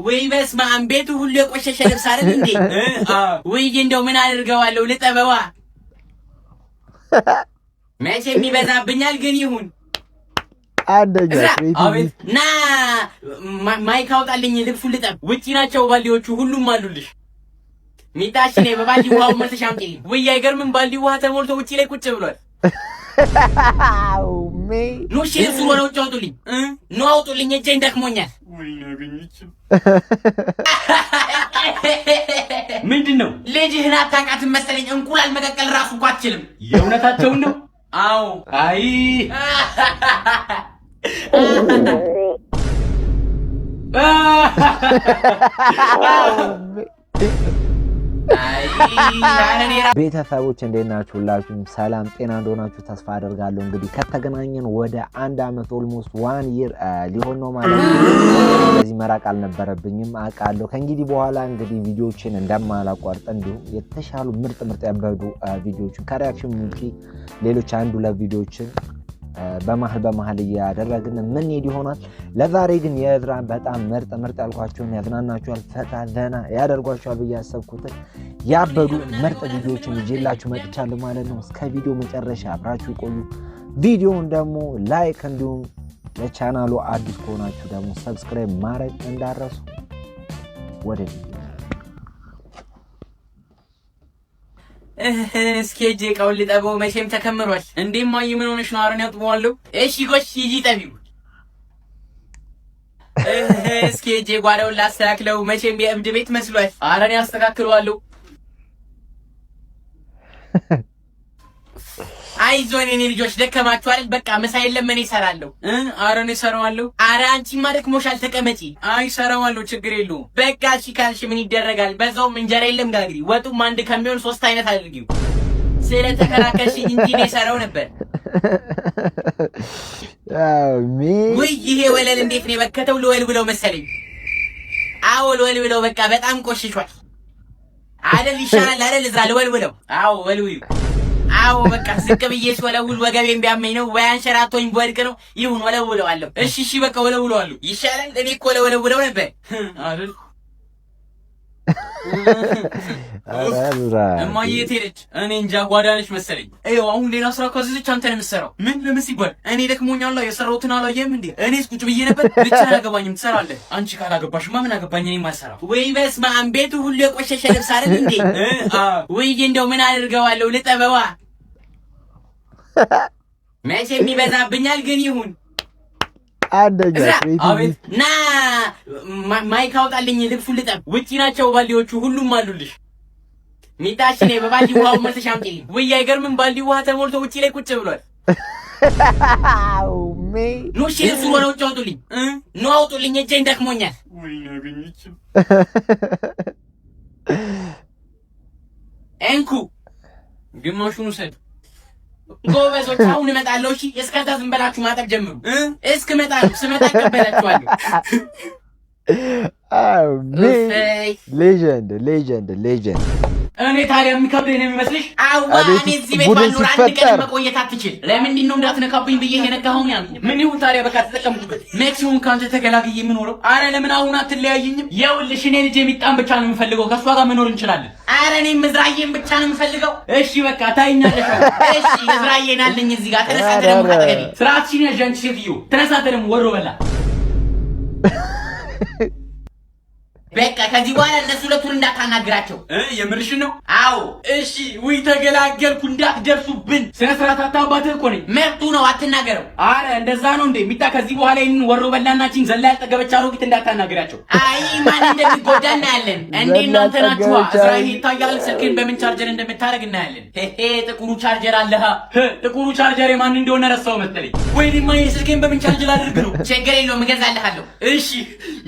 ወይ በስመ አብ፣ ቤቱ ሁሉ የቆሸሸ ልብስ አይደል እንዴ? ውይ እንደው ምን አድርገዋለሁ? ልጠበዋ። መቼም ይበዛብኛል፣ ግን ይሁን። አንደኛ። አቤት። ና ማይክ አውጣልኝ፣ ልብሱን ልጠብ። ውጪ ናቸው ባልዲዎቹ፣ ሁሉም አሉልሽ። ሚጣሽ ነይ፣ በባልዲ ውሃው መልሰሽ አምጪልኝ። ውይ አይገርምም? ባልዲ ውሃ ተሞልቶ ውጪ ላይ ቁጭ ብሏል። ኑ እሺ፣ ልብሱን ወደ ውጭ አውጡልኝ። ኑ አውጡልኝ፣ እጄን ደክሞኛል። ምንድን ነው? ልጅህን አታውቃትም መሰለኝ። እንቁላል መቀቀል ራሱ እኮ አትችልም። የእውነታቸውን ነው? አዎ። አይ፣ ቤተሰቦች እንዴት ናችሁ? ሁላችሁም ሰላም ጤና እንደሆናችሁ ተስፋ አደርጋለሁ። እንግዲህ ከተገናኘን ወደ አንድ አመት almost one year ሊሆን ነው ማለት ነው። በዚህ መራቅ አልነበረብኝም አውቃለሁ። ከእንግዲህ በኋላ እንግዲህ ቪዲዮዎችን እንደማላቋርጥ እንዲሁም የተሻሉ ምርጥ ምርጥ ያበዱ ቪዲዮዎችን ከ reaction ውጪ ሌሎች አንድ ሁለት ቪዲዮዎችን በመሀል በመሀል እያደረግን ምን ይሆናል። ለዛሬ ግን የእዝራን በጣም ምርጥ ምርጥ ያልኳቸውን ያዝናናችኋል፣ ፈታ ዘና ያደርጓችኋል ብዬ ያሰብኩትን ያበዱ ምርጥ ቪዲዮዎችን ይዤላችሁ መጥቻለሁ ማለት ነው። እስከ ቪዲዮ መጨረሻ አብራችሁ ቆዩ። ቪዲዮውን ደግሞ like እንዲሁም ለቻናሉ አዲስ ከሆናችሁ ደግሞ subscribe ማድረግ እንዳትረሱ። ወደ ቪዲዮ። እስኪ ሂጅ እቃውን ልጠበው፣ መቼም ተከምሯል። እንዴ እማዬ ምን ሆነሽ ነው? አረን ያጥበዋለሁ። እሺ ጎሽ ሂጂ ጠቢው። እስኪ ሂጅ ጓዳውን ላስተካክለው፣ መቼም የእብድ ቤት መስሏል። አረን ያስተካክለዋለሁ። አይዞን የኔ ልጆች ደከማችሁ አይደል? በቃ ምሳ የለም እኔ እሰራለሁ። ኧረ እኔ እሰራዋለሁ። ኧረ አንቺማ ደክሞሻል ተቀመጪ። አይ እሰራዋለሁ፣ ችግር የለውም። በቃ እሺ ካልሽ ምን ይደረጋል። በዛውም እንጀራ የለም ጋግሪ፣ ወጡም አንድ ከሚሆን ሶስት አይነት አድርጊው። ስለተከራከርሽኝ እንጂ እኔ እሰራው ነበር። ውይ ይሄ ወለል እንዴት ነው የበከተው? ልወል ብለው መሰለኝ። አዎ ልወል ብለው፣ በቃ በጣም ቆሽሿል አይደል? ይሻላል አይደል? እዝራ ልወል ብለው። አዎ ወልውዩ። አዎ በቃ ዝቅ ብዬ ስወለውል ወገቤን ቢያመኝ ነው ወይ አንሸራቶኝ ብወድቅ ነው። ይሁን ወለውለዋለሁ። እሺ እሺ በቃ ወለውለዋለሁ። ይሻላል። እኔ እኮ ለወለውለው ነበር አይደል? እማዬ የት ሄደች? እኔ እንጃ ጓዳ ነች መሰለኝ። ይኸው አሁን ሌላ ስራ ካዘዘች አንተ ነው የምትሰራው። ምን ለምን ሲባል እኔ ደክሞኛል፣ የሰራሁትን አላየህም እንዴ? እኔስ ቁጭ ብዬ ነበር። ብቻ አያገባኝም፣ ትሰራለህ። አንቺ ካላገባሽማ ምን አገባኝ? እኔ የማልሰራው። ወይ በስመ አብ፣ ቤቱ ሁሉ የቆሸሸ ልብስ አይደል እንዴ? ውይ እንደው ምን አድርገዋለሁ? ልጠበዋ። መቼም ይበዛብኛል፣ ግን ይሁን። አንደኛ። አቤት። ና ማይክ አውጣልኝ፣ ልብሱን ልጠብ። ውጪ ናቸው ባልዲዎቹ፣ ሁሉም አሉልሽ። ሚጣሽ ነይ፣ በባልዲ ውሃው መልሰሽ አምጪልኝ። ውይ አይገርምም? ባልዲ ውሃ ተሞልቶ ውጪ ላይ ቁጭ ብሏል። ኑ እሺ፣ ልብሱን ወደ ውጭ አውጡልኝ። ኑ አውጡልኝ፣ እጄን ደክሞኛል። እንኩ ግማሹን ውሰድ። ጎበዞች አሁን እመጣለሁ። እሺ እስከዛ ዝም በላችሁ ማጠብ ጀምሩ። እስክመጣ ነው፣ ስመጣ እቀበላችኋለሁ። Legend, legend, legend። እኔ ታዲያ የሚከብደኝ ነው የሚመስልሽ? አዋ እኔ እዚህ ቤት ባልኖር አንድ ቀን መቆየት አትችል። ለምንድን ነው እንዳትነካብኝ ብዬ የነካኸውን ያልኩህ? ምን ይሁን ታዲያ በቃ ተጠቀምኩበት። መቼውን ከአንተ ተገላግዬ የምኖረው? አረ ለምን አሁን አትለያይኝም? ይኸውልሽ እኔ ልጄ ሚጣን ብቻ ነው የምፈልገው። ከእሷ ጋር መኖር እንችላለን። አረ እኔም እዝራዬን ብቻ ነው የምፈልገው። እሺ በቃ ታይኛለሽ። እሺ እዝራዬን አለኝ እዚህ ጋር። ተነሳ ደግሞ ካጠገቤ። ስርዓትሽን ያዥ አንቺ ሴትዮ። ተነሳ ደግሞ ወሮ በላ። በቃ ከዚህ በኋላ እነሱ ሁለቱን እንዳታናግራቸው። የምርሽን ነው? አዎ። እሺ። ውይ ተገላገልኩ። እንዳትደርሱብን። ስነ ስርዓት አታባትህ እኮ ነኝ። መብቱ ነው፣ አትናገረው። አረ እንደዛ ነው እንዴ? ሚጣ ከዚህ በኋላ ይህንን ወሮ በላናችን ዘላ ያልጠገበች አሮጊት እንዳታናግራቸው። አይ ማን እንደሚጎዳ እናያለን። እንዴ እናንተ ናችኋ። እዝራ ይሄ ይታያል። ስልክን በምን ቻርጀር እንደምታደርግ እናያለን። ሄ ጥቁሩ ቻርጀር አለሃ። ጥቁሩ ቻርጀር የማን እንደሆነ ረሳው መሰለኝ። ወይኔ ማየ ስልኬን በምን ቻርጅ ላድርግ ነው? ችግር የለውም እገዛልሃለሁ። እሺ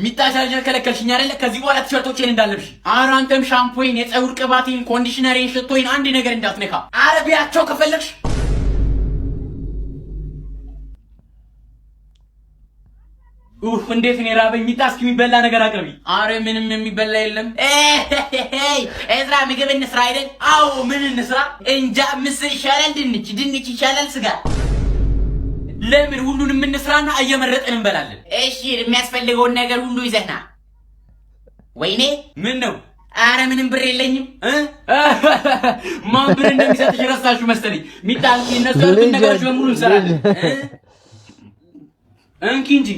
ሚጣ ቻርጀር ከለከልሽኝ አይደለ? ከዚህ በኋላ ቲሸርቶቼን እንዳለብሽ። ኧረ አንተም ሻምፖይን፣ የፀጉር ቅባቴን፣ conditioner ኤን፣ ሽቶዬን አንድ ነገር እንዳትነካ። ኧረ ቢያቸው ከፈለግሽ። ኡፍ እንዴት ነው የራበኝ! ሚጣ እስኪ የሚበላ ነገር አቅርቢ። አረ ምንም የሚበላ የለም። እዝራ ምግብ እንስራ አይደል? አዎ ምን እንስራ? እንጃ ምስር ይሻላል፣ ድንች ድንች ይሻላል፣ ስጋ። ለምን ሁሉንም እንስራና እየመረጥን እንበላለን። እሺ የሚያስፈልገውን ነገር ሁሉ ይዘህና። ወይኔ፣ ምን ነው? አረ ምንም ብር የለኝም። ማን ብር እንደሚሰጥሽ ረሳሽው መሰለኝ። ሚጣ፣ እነሱ ያሉትን ነገሮች በሙሉ እንሰራለን። እንኪ እንጂ፣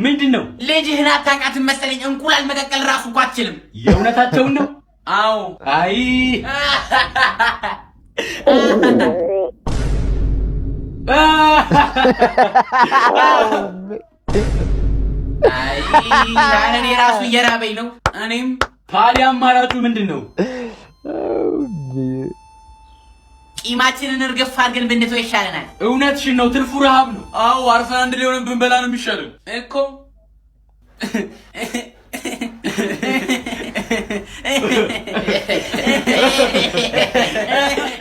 ምንድን ነው? ልጅህን አታውቃትም መሰለኝ። እንቁላል መቀቀል ራሱ እንኳ አትችልም። የእውነታቸውን ነው? አዎ። አይ፣ አይ፣ እኔ ራሱ እየራበኝ ነው። እኔም። ታዲያ አማራጩ ምንድን ነው? ቂማችንን እርግፍ አድርገን ብንተው ይሻለናል። እውነትሽን ነው። ትርፉ ረሃብ ነው። አዎ፣ አርፈን አንድ ላይ ሆነን ብንበላ ነው የሚሻለው እኮ።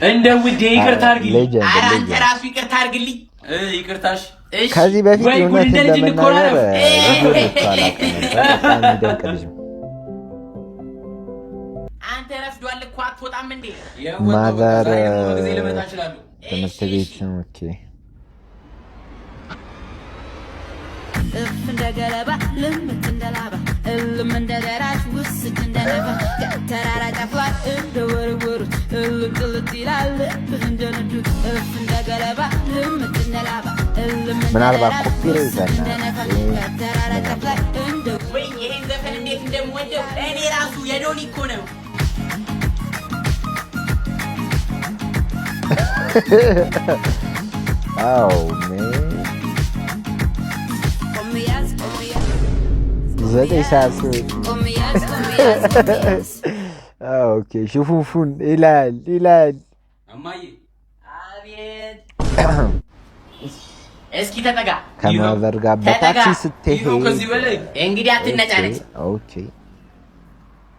እንደ ውዴ ይቅርታ አድርግልኝ። ኧረ አንተ ራሱ ይቅርታ አድርግልኝ። ይቅርታሽ። ከዚህ በፊት እውነት ለመናገር ቪዲዮ አላውቅም ነበር። በጣም የሚደንቅ ልጅ ነው። አንተ ረፍዷል እኮ፣ አትወጣም እንዴ? Mother ትምህርት ቤት፣ okay። እፍ እንደ ገለባ፣ ልምጥ እንደ ላባ፣ እልም እንደ ደራሽ፣ ውስድ እንደ ነፋ፣ ከተራራ ጫፍ ላይ እንደ ወረወሩት እልም ጥልጥ ይላል ልብህ እንደ ነዱት። እፍ እንደ ገለባ፣ ልምጥ እንደ ላባ፣ እልም እንደ ምናልባት ደራሽ copyright ውስድ እንደ ነፋ ከተራራ ጫፍ ላይ እንደ ወይ ይሄን ዘፈን እንዴት እንደምወደው! እኔ ራሱ የዶኒ እኮ ነው። አዎ man፣ 9 ሰዓት ሲሆን፣ okay፣ ሽፉንፉን ይላል ይላል። እማዬ። አቤት። እስኪ ተጠጋ። ከ mother ጋር በታክሲ ስትሄድ። ከዚህ በላይ እንግዲህ አትነጫነጭ። Okay።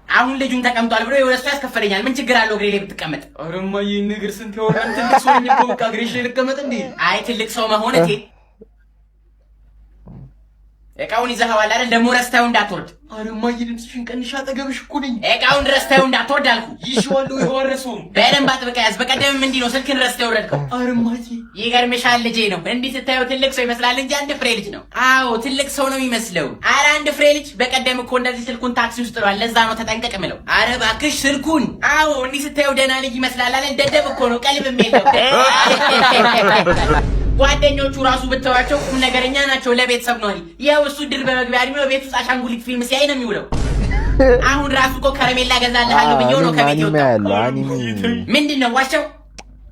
አሁን ልጁን ተቀምጧል ብሎ የሆነ ሰው ያስከፈለኛል። ምን ችግር አለው እግሬ ላይ ብትቀመጥ? ኧረ እማዬ፣ ንግር ስንት ያወራን። ትልቅ ሰው ነኝ እኮ፣ በቃ እግሬሽ ላይ ልቀመጥ እንዴ? አይ፣ ትልቅ ሰው መሆን እቴ። እቃውን ይዘኸዋል አይደል? ደግሞ ረስተኸው እንዳትወርድ። ኧረ እማዬ፣ ድምፅሽን ቀንሽ፣ አጠገብሽ እኮ ነኝ። እቃውን ረስተኸው እንዳትወርድ አልኩ። ይዤዋለሁ፣ ይኸው አልረሳውም። በደንብ አጥብቀህ ያዝ። በቀደምም እንዲህ ነው ስልክን ረስተህ የወረድከው። ኧረ እማዬ፣ ይገርምሻል፣ ልጄ ነው። እንዲህ ስታየው ትልቅ ሰው ይመስላል እንጂ አንድ ፍሬ ልጅ ነው። አዎ፣ ትልቅ ሰው ነው የሚመስለው። አረ አንድ ፍሬ ልጅ። በቀደም እኮ እንደዚህ ስልኩን ታክሲ ውስጥ ጥሏል። ለዛ ነው ተጠንቀቅ ምለው። አረ እባክሽ፣ ስልኩን። አዎ፣ እንዲህ ስታየው ደህና ልጅ ይመስላል አይደል? ደደብ እኮ ነው፣ ቀልብም የለው። ጓደኞቹ ራሱ ብተዋቸው ቁም ነገረኛ ናቸው። ለቤተሰብ ነው። ያው እሱ ድር በመግቢያ እድሜው ቤት ውስጥ አሻንጉሊት ፊልም ሲያይ ነው የሚውለው። አሁን ራሱ እኮ ከረሜላ ገዛልሃለሁ ብዬው ነው ከቤት anime የወጣው። ያለው anime። ምንድን ነው ዋሻው?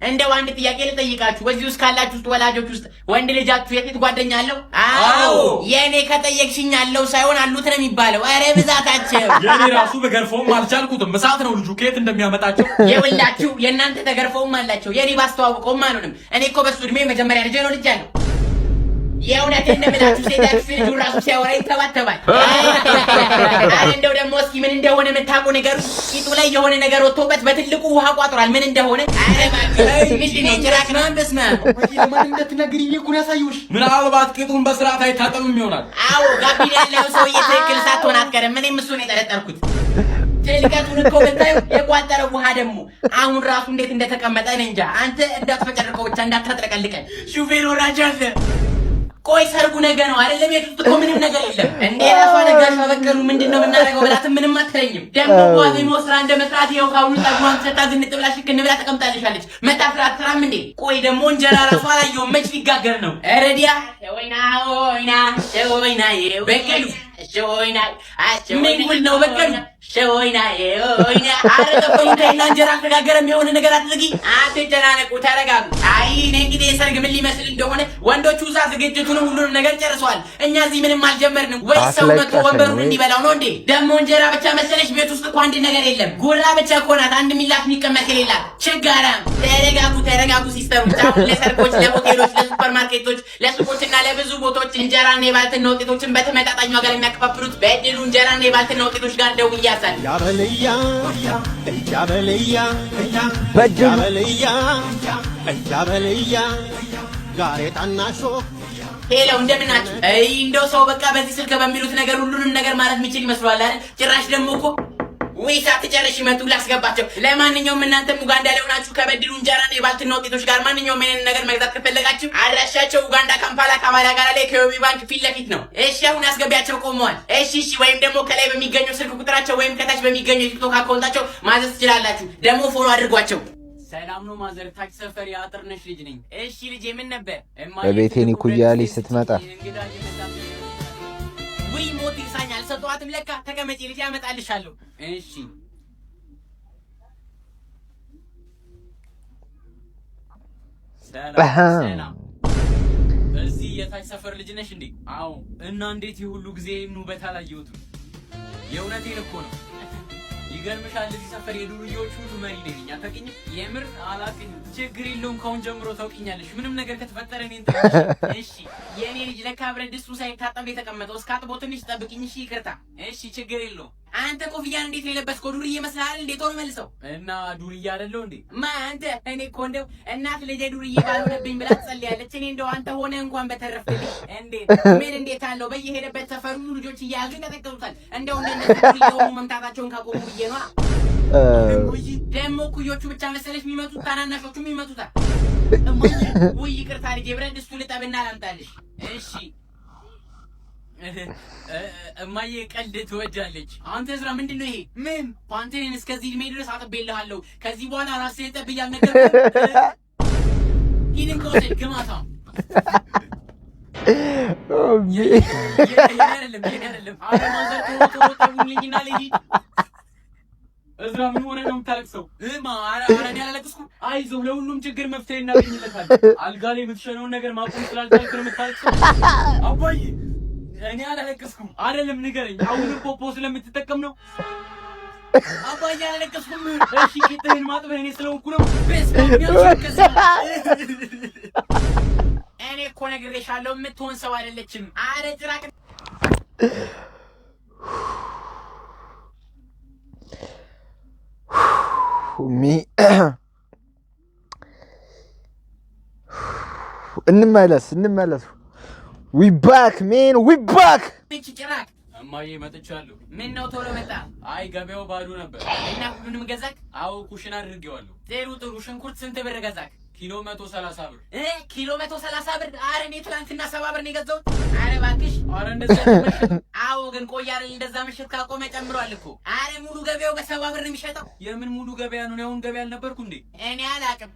እንደው አንድ ጥያቄ ልጠይቃችሁ። በዚህ ውስጥ ካላችሁ ውስጥ ወላጆች ውስጥ ወንድ ልጃችሁ የሴት ጓደኛ አለው? አዎ። የእኔ ከጠየቅሽኝ አለው ሳይሆን አሉት ነው የሚባለው። ኧረ ብዛታቸው! የኔ ራሱ በገርፈውም አልቻልኩትም። እሳት ነው ልጁ፣ ከየት እንደሚያመጣቸው። የውላችሁ የእናንተ ተገርፈውም አላቸው። የኔ ባስተዋውቀውም አልሆንም። እኔ እኮ በሱ እድሜ መጀመሪያ ልጄ ነው ልጅ አለው። የእውነቴን ነው የምላችሁ። ሴት ያክፍል ልጁ ራሱ ሲያወራ ይተባተባል። አረ እንደው ደግሞ እስኪ ምን እንደሆነ የምታውቁ ነገር፣ ቂጡ ላይ የሆነ ነገር ወጥቶበት በትልቁ ውሃ ቋጥሯል። ምን እንደሆነ? አረ እባክህ፣ ምንድን ነው? ጭራቅ ነው? በስመ አብ! ለማንም እንዳትናገሪ እኮ ነው ያሳየሁሽ። ምናልባት ቂጡን በስርዓት አይታጠብም ይሆናል። አዎ፣ ጋቢና ያለው ሰውዬ ትክክል ሳትሆን አትቀርም። እኔም እሱን የጠረጠርኩት። ትልቀቱን እኮ ብታዩ፣ የቋጠረው ውሃ ደግሞ አሁን ራሱ እንዴት እንደተቀመጠ እኔ እንጃ። አንተ እንዳትፈጨርቀው ብቻ፣ እንዳታጥለቀልቀን። ሹፌር ወራጅ አለ። ቆይ፣ ሰርጉ ነገ ነው አይደለም? ቤት ውስጥ እኮ ምንም ነገር የለም። እንዴ ራሷ ነጋሽ በቀሉ ምንድን ነው የምናደርገው ብላትም ምንም አትለኝም። ደግሞ ዋዜማው ስራ እንደ መስራት ይኸው ካሁኑ ፀጉሯን ተሰርታ ዝንጥ ብላ ሽክን ብላ ተቀምጣልሻለች። መጣ ስራ አትሰራም እንዴ? ቆይ ደግሞ እንጀራ ራሷ አላየሁም። መች ሊጋገር ነው? ረዲያ ወይና ወይና ወይና በቀሉ ወይና፣ ምን ጉድ ነው በቀሉ? ወይና ወይና። አረ ጠፈኝ ተይና፣ እንጀራ አልተጋገረም። የሆነ ነገር አድርጊ። አትጨናነቁ፣ ተረጋጉ። አይ እኔ እንግዲህ የሰርግ ምን ሊመስል እንደሆነ፣ ወንዶቹ እዛ ዝግጅቱንም ሁሉንም ነገር ጨርሰዋል። እኛ እዚህ ምንም አልጀመርንም። ወይ ሰው መጥቶ አስለቀሰኝ ወንበሩን ወይ? እንዲበላው ነው እንዴ? ደግሞ እንጀራ ብቻ መሰለሽ? ቤት ውስጥ እኮ አንድ ነገር የለም። ጉራ ብቻ እኮ ናት። አንድ ሚላት የሚቀመጥ የሌላት ችጋራም። ተረጋጉ፣ ተረጋጉ ሲስተሮች። አሁን ለሰርጎች፣ ለሆቴሎች፣ ለሱፐር ማርኬቶች፣ ለሱቆችና ለብዙ ቦታዎች እንጀራና የባልትና ውጤቶችን በተመጣጣኝ ዋጋ የሚያከፋፍሉት በእድሉ እንጀራና የባልትና ውጤቶች ጋር ደውዬ ያሳል። በድሉ። Hello፣ እንደምን ናችሁ? አይ እንደው ሰው በቃ በዚህ ስልክ በሚሉት ነገር ሁሉንም ነገር ማለት የሚችል ይመስሏል አይደል? ጭራሽ ደግሞ እኮ ውይ ሳትጨርሽ ይመጡ ላስገባቸው። ለማንኛውም እናንተም ኡጋንዳ ላይ ሆናችሁ ከበድሉ እንጀራና የባልትና ውጤቶች ጋር ማንኛውም አይነት ነገር መግዛት ከፈለጋችሁ አድራሻቸው ኡጋንዳ ካምፓላ ካማላ ጋራ ላይ ከዮቢ ባንክ ፊት ለፊት ነው። እሺ አሁን አስገቢያቸው ቆመዋል። እሺ፣ ወይም ደግሞ ከላይ በሚገኘው ስልክ ቁጥራቸው ወይም ከታች በሚገኘው የቲክቶክ አካውንታቸው ማዘዝ ትችላላችሁ። ደግሞ follow አድርጓቸው። ሰላም ነው ማዘር፣ ታች ሰፈር የአጥርነሽ ልጅ ነኝ። እሺ ልጄ፣ ምን ነበር? በቤቴ ኩያ ልጅ ስትመጣ ውይ ሞት ይርሳኛል። ሰጠዋትም ለካ። ተቀመጪ ልጄ፣ አመጣልሻለሁ። እሺ ሰላም ሰላም። እዚህ የታች ሰፈር ልጅ ነሽ እንዴ? አዎ። እና እንዴት የሁሉ ጊዜ ይህን ውበት አላየሁትም? የእውነቴን እኮ ነው። ይገርምሻል፣ እዚህ ሰፈር የዱርዬዎች ሁሉ መሪ ነኝ። አታውቂኝም? የምር አላውቅኝም። ችግር የለውም፣ ካሁን ጀምሮ ታውቂኛለሽ። ምንም ነገር ከተፈጠረ እኔን ጠይቂኝ። እሺ የእኔ ልጅ፣ ለካ ብረት ድስቱ ሳይታጠብ የተቀመጠው እስከ አጥቦ ትንሽ ጠብቂኝ። እሺ ይቅርታ። እሺ ችግር የለውም። አንተ ኮፍያን እንዴት ነው የለበስከው? ዱርዬ መስልሃል እንዴ? ቶሎ መልሰው። እና ዱርዬ አይደለሁ እንዴ? ማ አንተ? እኔ እኮ እንደው እናት ልጄ ዱርዬ ባልሆነብኝ ብላ ትጸልያለች። እኔ እንደው አንተ ሆነ እንኳን በተረፍክልኝ። እንዴት ምን እንዴት አለው? በየሄደበት ሰፈር ሁሉ ልጆች እየያዙ ይቀጠቅጡታል። እንደው እንደነሱ ዱርዬ ሆኑ መምታታቸውን ካቆሙ ብዬ ነዋ። ደግሞ እኩዮቹ ብቻ መሰለሽ የሚመጡት፣ ታናናሾቹም ይመጡታል። ውይ ይቅርታ ልጄ፣ ብረት ድስቱ ልጠብና ላምጣልሽ። እሺ እማዬ ቀልድ ትወዳለች። አንተ እዝራ ምንድን ነው ይሄ? ምን ፓንቴን እስከዚህ እድሜ ድረስ አጥቤልሃለሁ። ከዚህ በኋላ ራስህን ጠብ እያልነገርኩህ ይህንን ከወሰድ ግማታ የኔ አይደለም የኔ አይደለም። ኧረ ማዘር ቶሎ ቶሎ ጠቡልኝና ልሂድ። እዝራ ምን ሆነህ ነው የምታለቅሰው? እማ ኧረ ኧረ እኔ አላለቅስኩም። አይዞህ ለሁሉም ችግር መፍትሄ እናገኝለታለን። አልጋ ላይ የምትሸነውን ነገር ማቆም ስላልቻልክ ነው የምታለቅሰው። አባዬ እኔ አላለቀስኩም። አይደለም ንገረኝ፣ አሁንም ፖፖ ስለምትጠቀም ነው? አባዬ አላለቀስኩም። እሺ ቂጥህን ማጥበህ እኔ ስለሆንኩ ነው። እኔ እኮ ነግሬሻለሁ የምትሆን ሰው አይደለችም። አረ ጭራቅ ሚ እንመለስ እንመለስ። We back, man, we back። እቺ ጭራቅ። እማዬ መጥቻለሁ። ምን ነው ቶሎ መጣ? አይ ገበያው ባዶ ነበር። እና ሁሉንም ገዛክ? አዎ ኩሽና አድርጌዋለሁ። ጥሩ ጥሩ። ሽንኩርት ስንት ብር ገዛክ? ኪሎ 130 ብር። ኪሎ 130 ብር? አረ እኔ ትናንትና 70 ብር ነው የገዛሁት። አረ እባክሽ። አረ እንደዛ አይደለም። አዎ ግን ቆይ አይደል እንደዛ መሸጥ ካቆመ ጨምሯል እኮ። አረ ሙሉ ገበያው በ70 ብር ነው የሚሸጠው። የምን ሙሉ ገበያ ነው? እኔ አሁን ገበያ አልነበርኩ እንዴ? እኔ አላቅም።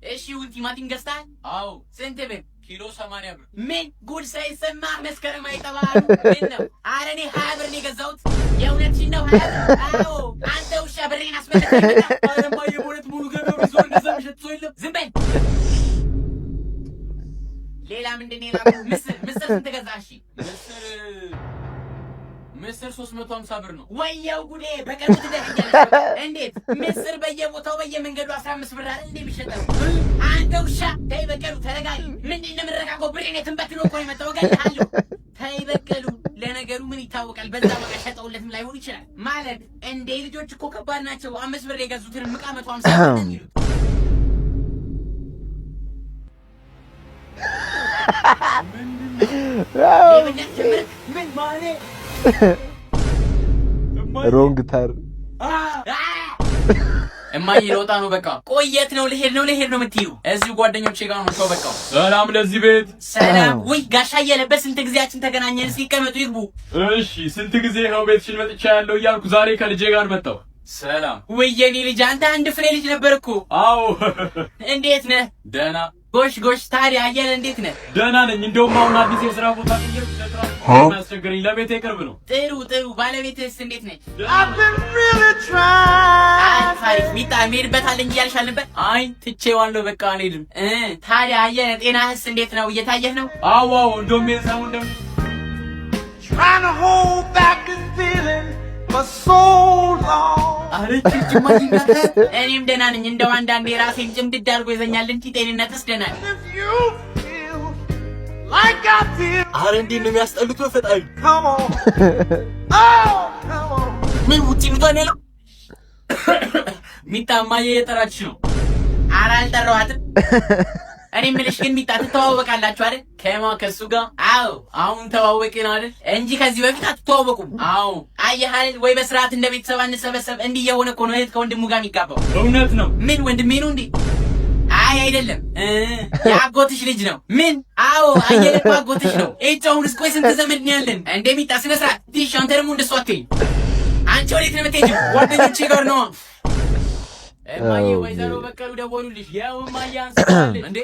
እሺ ይሁን፣ ቲማቲም ገዝተሃል? አዎ። ስንት ብር? ኪሎ 80 ብር። ምን ጉድ ሳይሰማ መስከረም አይጠባሉ። ምን ነው? አረ እኔ 20 ብር ነው የገዛሁት። የእውነትሽን ነው 20 ብር? አዎ። አንተ ውሻ ብሬን አስመለሰኝ። አረ እማዬ በእውነት ሙሉ ገበያው ቢዞር እንደዛ የሚሸጥ ሰው የለም። ዝም በል። ሌላ ምንድን ነው የላኩህ? ምስር ምስር ስንት ገዛ? እሺ ምስር 350 ብር ነው። ወየው ጉዴ! በቅርቡ ትደርኛለሽ። እንዴት ምስር በየቦታው በየመንገዱ 15 ብር አይደል እንዴ የሚሸጠው? አንተ ውሻ ተይ በቀሉ ተረጋጊ። ምንድን ነው የምረጋጋው? ብሬን የትም በትኖ እኮ ነው የመጣው። እገልሃለሁ። ተይ በቀሉ። ለነገሩ ምን ይታወቃል፣ በዛ ዋጋ ሸጠውለትም ላይሆን ይችላል። ማለት እንዴ ልጆች እኮ ከባድ ናቸው። 5 ብር የገዙትን ዕቃ 150 ብር ነው የሚሉት። ሌብነት ጀመርክ? ምን ማኔ Wrong turn። እማዬ ለወጣ ነው በቃ። ቆይ የት ነው ልሄድ ነው ልሄድ ነው የምትይው? እዚሁ ጓደኞቼ ጋር ነው ሰው በቃ። ሰላም ለዚህ ቤት። ሰላም። ውይ ጋሻ አየለ በስንት ጊዜያችን ተገናኘን። እስኪ ይቀመጡ ይግቡ። እሺ ስንት ጊዜ ይኸው ቤትሽን መጥቻ ያለው እያልኩ ዛሬ ከልጄ ጋር መጣሁ። ሰላም። ውይ የኔ ልጅ አንተ አንድ ፍሬ ልጅ ነበር እኮ። አዎ። እንዴት ነህ? ደህና። ጎሽ ጎሽ። ታዲያ አየለ እንዴት ነህ? ደህና ነኝ። እንደውም አሁን አዲስ የስራ ቦታ ቀየርኩ። ለትራንስፖርት የሚያስቸግረኝ ለቤቴ ቅርብ ነው። ጥሩ ጥሩ። ባለቤትህስ እንዴት ነች? አሪፍ አሪፍ። ሚጣ የምሄድበት አለኝ እያልሽ አልነበር? አይ ትቼዋለሁ በቃ አልሄድም። ታዲያ አየለ ጤናህስ እንዴት ነው? እየታየህ ነው? አዎ አዎ። እንደውም ይሄን ሰሞን ደግሞ Trying to hold back this feeling for so long. እኔም ደህና ነኝ። እንደው አንዳንዴ ራሴን ጭምድድ አድርጎ ይዘኛል እንጂ ጤንነትስ ደህና ነኝ። If you feel like I feel, አረ እንዴት ነው የሚያስጠሉት በፈጣሪ። come on. Oh, come on. ምን ውጪ ልቷን ያለው ሚጣ እማዬ እየጠራችሽ ነው። ኧረ አልጠራኋትም። እኔ የምልሽ ግን ሚጣ ትተዋወቃላችሁ አይደል? ከማ ከሱ ጋር? አዎ፣ አሁን ተዋወቅን አይደል እንጂ ከዚህ በፊት አትተዋወቁም። አዎ፣ አየህ አይደል? ወይ በስርዓት እንደ ቤተሰብ አንሰበሰብ። እንዲህ የሆነ እኮ ነው እህት ከወንድሙ ጋር የሚጋባው። እውነት ነው። ምን ወንድሜ ነው እንዴ? አይ አይደለም፣ የአጎትሽ ልጅ ነው። ምን? አዎ፣ አየለ እኮ አጎትሽ ነው። እጭ አሁንስ ቆይ ስንት ዘመድ ነው ያለን? እንደ ሚጣ ስነ ስርዓት ትይሽ። አንተ ደግሞ እንደሷ አትይኝ። አንቺ ወዴት ነው የምትሄጂው? ጓደኞቼ ጋር ነው። እማዬ ወይዘሮ በቀሉ ደወሉልሽ። ያው እማዬ አንስታለች። እንዴ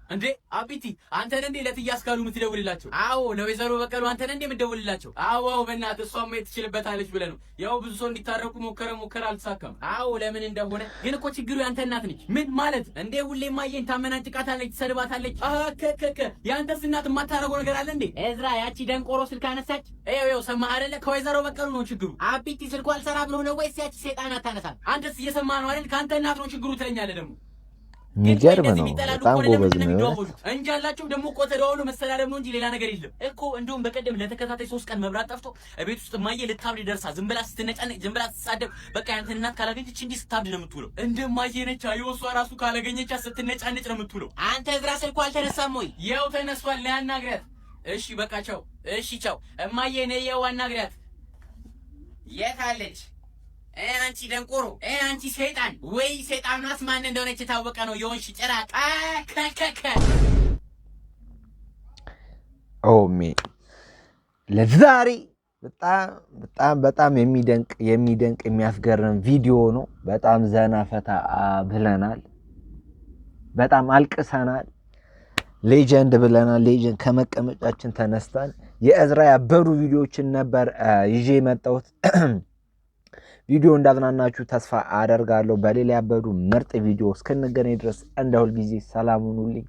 እንዴ አቢቲ፣ አንተ ነህ እንዴ ለትዬ አስካሉ የምትደውልላቸው? አዎ፣ ለወይዘሮ በቀሉ አንተ ነህ እንዴ የምትደውልላቸው? አዎ አዎ፣ በእናትህ እሷም ማየት ትችልበታለች ብለህ ነው። ያው ብዙ ሰው እንዲታረቁ ሞከረ ሞከረ፣ አልተሳካም። አዎ፣ ለምን እንደሆነ ግን እኮ ችግሩ ያንተ እናት ነች። ምን ማለት? እንዴ ሁሌ እማዬን ታመናጭቃታለች፣ ትሰድባታለች። ከከከ የአንተስ እናት የማታረገው ነገር አለ እንዴ? እዝራ፣ ያቺ ደንቆሮ ስልክ አነሳች። ይኸው ይኸው፣ ሰማህ አይደለ? ከወይዘሮ በቀሉ ነው ችግሩ። አቢቲ ስልኩ አልሰራ ብሎ ነው ወይስ ያቺ ሴጣን አታነሳም? አንተስ እየሰማህ ነው አይደል? ከአንተ እናት ነው ችግሩ ትለኛለህ ደግሞ። የሚገርም ነው። በጣም ጎበዝ ነው የእውነት። እንጂ አላቸው ደግሞ እኮ ተደዋውሎ መሰዳደብ ነው እንጂ ሌላ ነገር የለም እኮ። እንደውም በቀደም ለተከታታይ 3 ቀን መብራት ጠፍቶ ቤት ውስጥ እማዬ ልታብድ ደርሳ ዝም ብላ ስትነጫነጭ፣ ዝም ብላ ስትሳደብ፣ በቃ ያንተን እናት ካላገኘች እንዲህ ስታብድ ነው የምትውለው። እንደማዬ ነች። የወሷ ራሱ ካላገኘቻት ስትነጫነጭ ነው የምትውለው። አንተ እዝራ፣ ስልኩ አልተነሳም ወይ? ያው ተነስቷል። ነይ አናግሪያት። እሺ በቃ ቻው። እሺ ቻው። እማዬ ነይ፣ ያው አናግሪያት። የት አለች? አንቺ ደንቆሮ፣ አንቺ ሰይጣን! ወይ ሰይጣኗስ ማን እንደሆነች የታወቀ ነው። የሆንሽ ጭራቅ ከከከ። ኦሜ፣ ለዛሬ በጣም በጣም በጣም የሚደንቅ የሚደንቅ የሚያስገርም ቪዲዮ ነው። በጣም ዘና ፈታ ብለናል። በጣም አልቅሰናል። Legend ብለናል። Legend፣ ከመቀመጫችን ተነስተን የእዝራ ያበዱ ቪዲዮዎችን ነበር ይዤ የመጣሁት። ቪዲዮ እንዳዝናናችሁ ተስፋ አደርጋለሁ። በሌላ ያበዱ ምርጥ ቪዲዮ እስክንገናኝ ድረስ እንደ ሁልጊዜ ሰላም ሁኑልኝ።